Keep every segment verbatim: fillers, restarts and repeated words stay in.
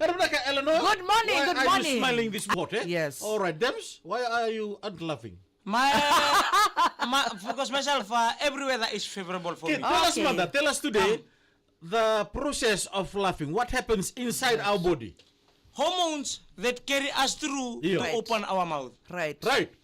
Era vinaka, Eleanor. Good morning, Why good are morning. You smiling this morning, eh? Yes. All right, Dems, why are you aren't laughing? My, my, because myself, uh, every weather is favorable for Okay. me. Tell us, Okay. Mother, tell us today the process of laughing. What happens inside our body? Hormones that carry us through Iyo. to Right. open our mouth. Right. Right.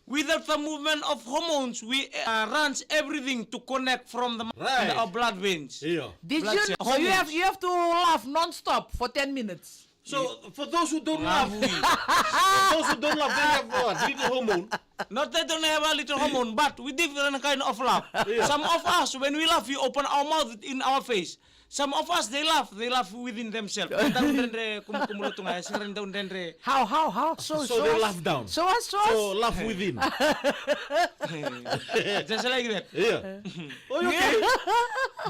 Without the movement of hormones, we uh, runs everything to connect from the mouth Right. and our blood veins. Iyo. Did Blood you? cells. So you have Hormones. you have to laugh non-stop for ten minutes. So for those who don't laugh, for those who don't laugh, they have a little hormone. Not that don't have a little hormone, but with different kind of laugh. Yeah. Some of us, when we laugh, we open our mouth in our face. Some of us, they laugh, they laugh within themselves. Dau dredre, kumukumulo tu ga, e sega ni dau dredre. How, how, how? So, So show they us. laugh down. Show us, show us. So laugh within. Just like that. Yeah. Oh, you okay?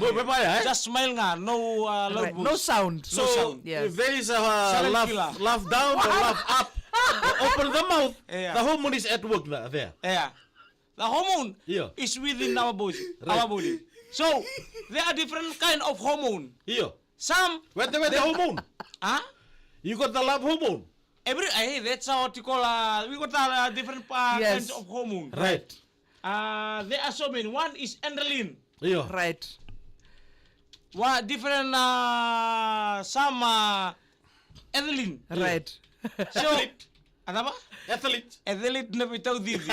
Mo me mai, eh? Just smile nga, no uh, loud Right. voice. No sound. So No sound. Yes. If there is a uh, Silent laugh, killer. Laugh down or laugh up, or open the mouth, Yeah. The hormone is at work tha- there. Yeah. The hormone Yeah. is within our body. Right. Our body. So there are different kind of hormone. Yeah. Some Where the, where the hormone? Huh? You got the love hormone. Every hey, that's what you call uh, we got uh, different uh, Yes. kinds of hormone. Right. Uh, there are so many. One is endolin. Io. Right. Wa different uh, some uh, ethylene. Right. So, atava? Ethylene. Ethylene na vitau dhivi.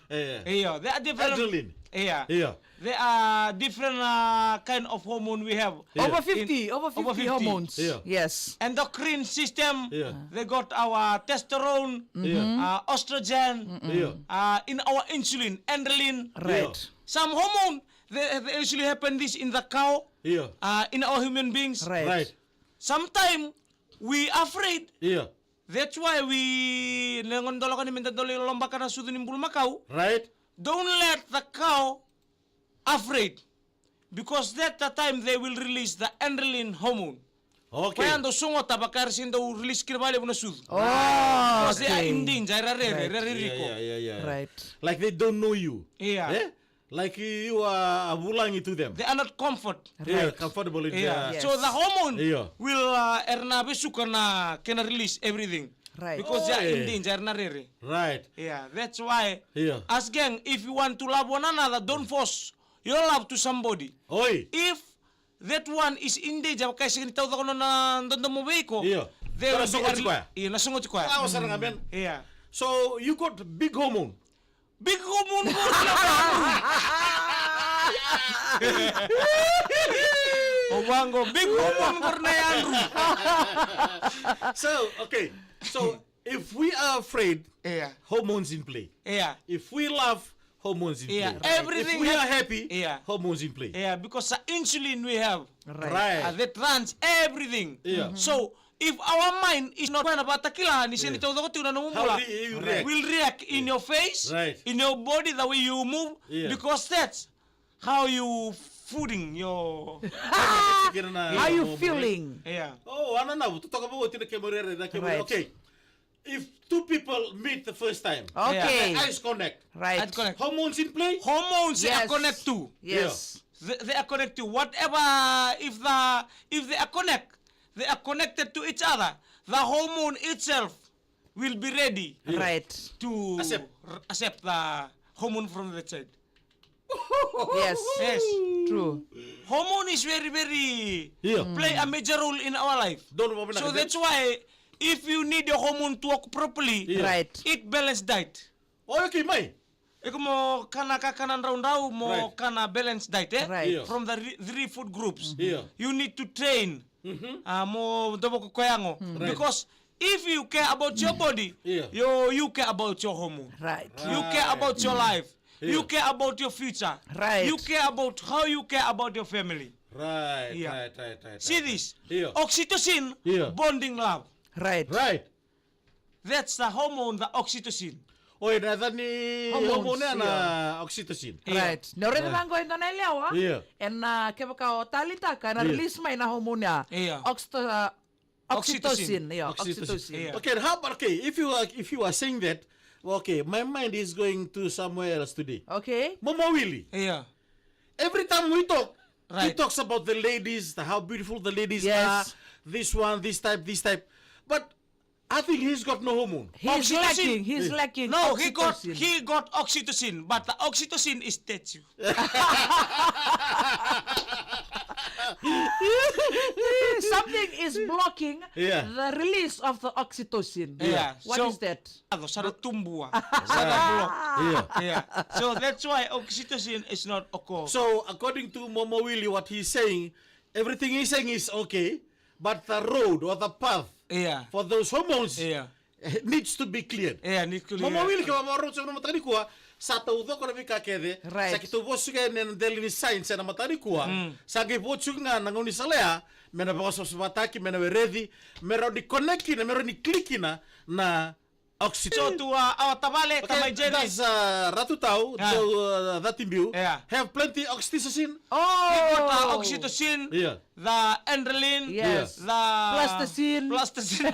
Yeah. Io, there are different. Ethylene. Yeah. Yeah. There are different uh, kind of hormone we have. Yeah. Over fifty, In, over fifty, over fifty hormones. Yeah. Yes. Endocrine system. Yeah. They got our testosterone, yeah. Uh, estrogen, yeah. Uh, in our insulin, endolin. Right. Yeah. Some hormone, they, they usually happen this in the cow, yeah. Uh, in our human beings. Right. Right. Sometimes we afraid. Yeah. That's why we, ne gona doloka ni meda dolo i lobaka na sucu ni bulumakau. Right. Don't let the cow afraid. Because that the time they will release the endolin hormone. Okay. Koya dau sogota vaka era sega ni dau release kina vakalevu na sucu. Oh, because they are okay. In danger, era rere, right. Era rere iko. Yeah, yeah, yeah, yeah. Right. Like they don't know you. Yeah. Eh? Like you are a vulagi to them. They are not comfort. Yeah, right. Comfortable in yeah. There. Yes. So the hormone yeah. Will uh, era na vesuka na kena release everything. Right. Because oh, they are yeah. In danger, era na rere. Right. Yeah, that's why. Yeah. As gang, if you want to love one another, don't force your love to somebody. Oi. If that one is in danger, vaka e sega ni taucoko nona dodomo vei iko. Io. There will be a re- io, na sogoti koya. Awa sara ga ben. Io. So you got big hormone. Big hormone qori na yadru. O vaqo, big hormone qori na yadru. So, okay. So, if we are afraid, yeah. Hormones in play. Yeah. If we laugh, hormones in yeah. Play. Everything if we ha- are happy, yeah. Hormones in play. Yeah, because the insulin we have right. Right. Uh, that runs everything. Yeah. Mm-hmm. So if our mind is not going about takila ni seni tau doko tu na nomu bula will react in your face, right. In your body, the way you move, yeah. Because that's how you feeling your how you feeling. Yeah. Oh, ana na tu toka bo tina kemore na kemore. Right. Okay. If two people meet the first time, okay. Yeah. Eyes connect. Right. Eyes connect. Hormones in play? Hormones yes. Are connect too. Yes. Yeah. They, they are connect too. Whatever, if the if they are connect, they are connected to each other. The hormone itself will be ready. Yeah. Right. To accept. R- accept the hormone from the child. Yes. Yes. True. Hormone is very, very yeah. Play a major role in our life. So that's why if you need your hormone to work properly, yeah. Right. Eat balanced diet. Oyo kei mai. Iko mo kana kakana draudrau mo right. Kana balanced diet, eh? Right. Yeah. From the re- three food groups. Mm-hmm. Yeah. You need to train. Mm-hmm. Uh, mo dobo ko koyango. Mm. Right. Because if you care about your body, yeah. You you care about your hormone. Right. Right. You care about your life. Yeah. You care about your future. Right. You care about how you care about your family. Right, yeah. Right, right, right. See right, this? Yeah. Oxytocin, yeah. Bonding love. Right. Right. That's the hormone, the oxytocin. Oi, na cani hormone na oxytocin. Right. Na rere rango ina na lewa. Yeah. And uh, kevaka o talitaka na yeah. Release mai na hormone ya. Yeah. Oxyto- uh, Oxytocin, yeah, oxytocin. Oxytocin. Yeah. Okay, how about okay? If you are if you are saying that, okay, my mind is going to somewhere else today. Okay. Mama Willie. Yeah. Every time we talk, right. He talks about the ladies, the, how beautiful the ladies yes. Are. this one, this type, this type. But I think he's got no hormone. He's Oxytocin. lacking. He's Yeah. lacking No, he got oxytocin. he got oxytocin, but the oxytocin is statue. Something is blocking Yeah. the release of the oxytocin. Yeah. What So- is that? Ado, sa na tubua. Sa na block. Yeah. Yeah. So that's why oxytocin is not okay. So, according to Momo Willie, what he's saying, everything he's saying is okay, but the road or the path Yeah. for those hormones Yeah. eh, needs to be cleared. Yeah, needs to Momo clear. Willie, ke vakarogo tiko na mataka nikua, sa taucoko na veika kece, Right. sa keitou vosuka ena dela ni science ena mataka nikua, sa qai vosuka ga na gaunisala ya, me na vakasavasavataki, me na wereci, me rawa ni connect kina, me rawa ni click kina na oxytocin. So to uh, our tavale, Okay, Tamai Jerry. does uh, Ratu Tau, Ah. do uh, that in view, Yeah. have plenty oxytocin? Oh. We got uh, oxytocin, Yeah. the Endrelin, Yes. the Plasticine. Plasticine.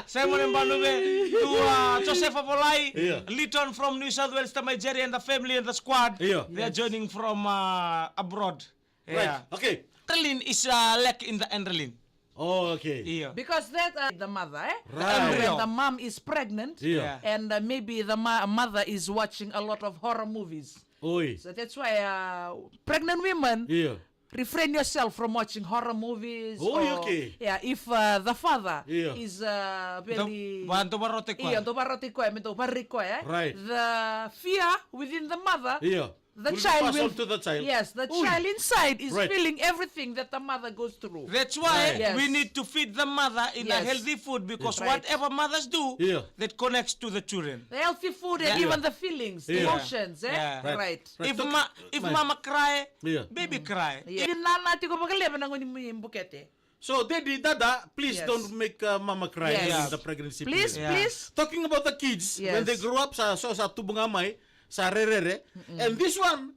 Simon and Banube, to uh, Josefa Volai, Yeah. Liton from New South Wales, Tamai Jerry and the family and the squad. Yeah. They are Yes. joining from uh, abroad. Right. Yeah. Okay. Endrelin is uh, lack in the Endrelin. Oh, okay. Yeah. Because that uh, the mother, eh? Right. Embryo. When the mom is pregnant, Yeah. Yeah. and uh, maybe the ma- mother is watching a lot of horror movies. Oi. So that's why uh, pregnant women Yeah. refrain yourself from watching horror movies. Oi, or, okay. Yeah, if uh, the father Yeah. is uh, very Dau- dau varoti koya. Yeah, dau varoti koya, me dau varoti koya, eh? Right. The fear within the mother Yeah. The Will child pass will, on to the child. Yes, the Ui. child inside is Right. feeling everything that the mother goes through. That's why Right. Yes. we need to feed the mother in Yes. a healthy food because Right. whatever mothers do, Yeah. that connects to the children. The healthy food and Yeah. even the feelings, Yeah. emotions, eh? Yeah. Right. Right. Right. If Talk- ma- if Right. mama cry, Yeah. baby cry. Yeah. Vinana tiko vakalevu na goni bukete. So, Daddy, Dada, please Yes. don't make uh, Mama cry Yes. during the pregnancy Please, period. Yeah. please. Talking about the kids, Yes. when they grow up, sa, so sa tubu ga mai, sa rerere. And this one,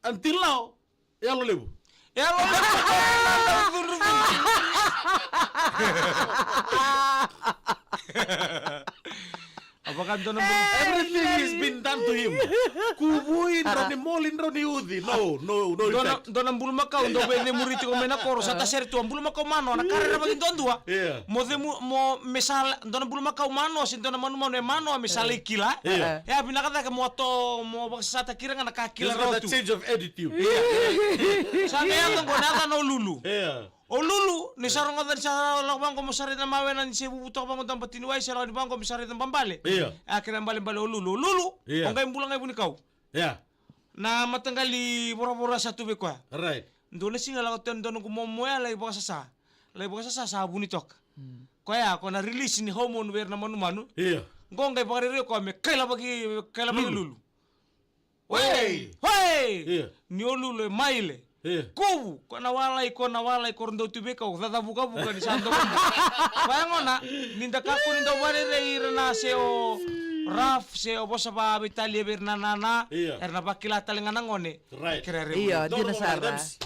until now, yalo levu. Yalo levu. A vaka dua na bulu- Everything has been done to him. Kuvui, drau ni moli, drau ni uci. No, no, no Dua na, effect. dua na bulumakau dau vecemuri tiko mai na koro, sa tasere tu a bulumakau manoa, na ka rerevaki duadua. Yeah. Mo cemu, mo me sa, dua na bulumakau manoa se dua na manumanu e manoa me sa lai kila. Yeah. E a vinaka cake mo a to, mo vakasasataki ira ga na ka kila Just got rawa that tu. change of attitude. Sa me yaco qo na yacana o Lulu. Yeah. O Lulu, ni sa rogoca ni sa lako vaqo mo sa raica na mawena ni se vuvu toka vaqo da batini wai, se lako ni vaqo mo sa raica babale. Io. A kena balebale o Lulu. O Lulu, Io. o qai bula ga i vunikau. Ia. Na mataqali voravora sa tu vei koya. Right. Dua na siga lako tena dua noqu momo ya lai vakasasa. Lai vakasasa sa vuni toka. Koya, ko na release ni hormone vei ira na manumanu. Io. Qo qai vakarairai koya me kailavaki, kailavaki Lulu. Lulu. Oi! Oi! Io. Ni o Lulu e maile. Io. Kuvu, ko na walai, ko na walai, ko ra dau tu vei kau, cacavukavuka ni sa dau. Koya gona, ni da kakua ni dau vakarairai ira na se o Raf, se o vosa vakaveitalia vei ira na nana, Io. era na vakila tale ga na gone. Right. Kere revu. Io, Donu dina ko sara. Madams.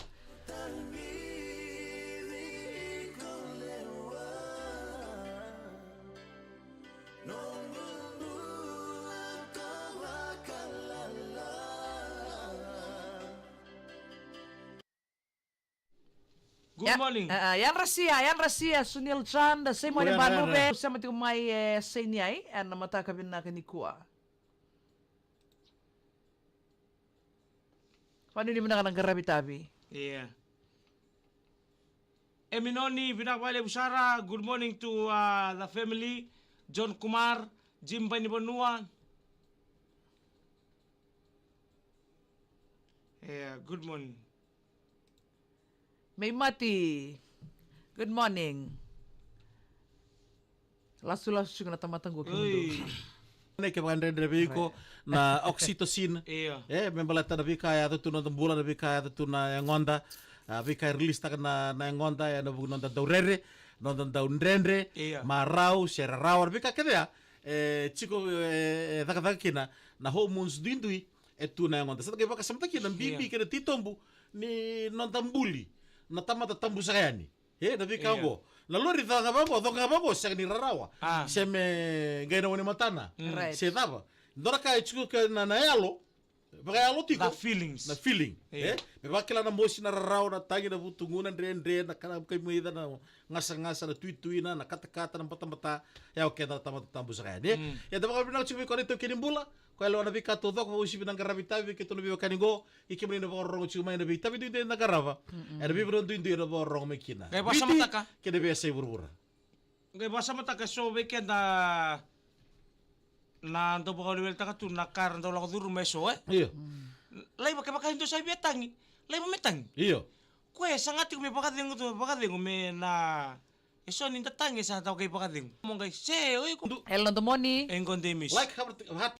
Good Ya-, morning. A, a, yadra sia, yadra sia, Sunil Chand, Simone Oi, yadra, Banuve, yadra. Sema tiko mai, e, Seniai, ena mataka vinaka nikua. Vanuinui vinaka na qaravi tavi. Ia. Eminoni, vinaka vakalevu sara. Good morning to, uh, the family. John Kumar, Jim Bainivanua. Ia, good morning. Meimati. Good morning. Lasulasu tiko na tamata qo kemudou. Oi. Nei ke vakadredre vei iko na oxytocin. Io. E, me baleta na veika e yaco tu na noda bula, na veika e yaco tu na yagoda. A, veika e release taka na, na yagoda, e na vuku noda dau rere, noda dau dredre, Io. marau, se rarawa, na veika kece ya. E, tiko, e, e cakacaka kina na hormones duidui e tu na yagoda. Sa da qai vakasamataka kina na bibi Io. kei na titobu ni noda buli. Na tamata tabu saka yani. E, na veika Io. oqo. Na lori coqa vaqo, coqa vaqo, sega ni rarawa. A. Se me qai na wani matana. Mm. Right. Se cava. Dua na ka e tiko kei na, na yalo. Vakayalo tiko. The feelings. Na feeling. Io. E? Me vakila na mosi, na rarawa, na tagi, na vutugu, na dredre, na kana kai mai, na gasagasa, na tuitui, na, na katakata, na batabata. E o keda na tamata tabu saka yani. E? Ia da vakavinavinaka tiko vei koya na itaukei ni bula. Koya e lewa na veika taucoko, vakauasivi na qaravi tavi vei keitou na veiwekani qo. I kemuni na vakarorogo tiko mai na veitavi duidui eda qarava. Ena veivura duidui eda vakarorogo mai kina. Qai vakasamataka. Viti kei na veiyasai vuravura. Qai vakasamataka eso vei keda na dau vakaweleweletaka tu na ka era dau lako curuma eso, e? Io. Laiva kevaka e dua sa via tagi, laiva me tagi. Io. Koya e saga tiko me vakacegu tu, vakacegu me na eso ni da tagi e sa dau kai vakacegu. Mo qai se, oi ko. Ela na domoni. E qo Demis. Like, heart, heart,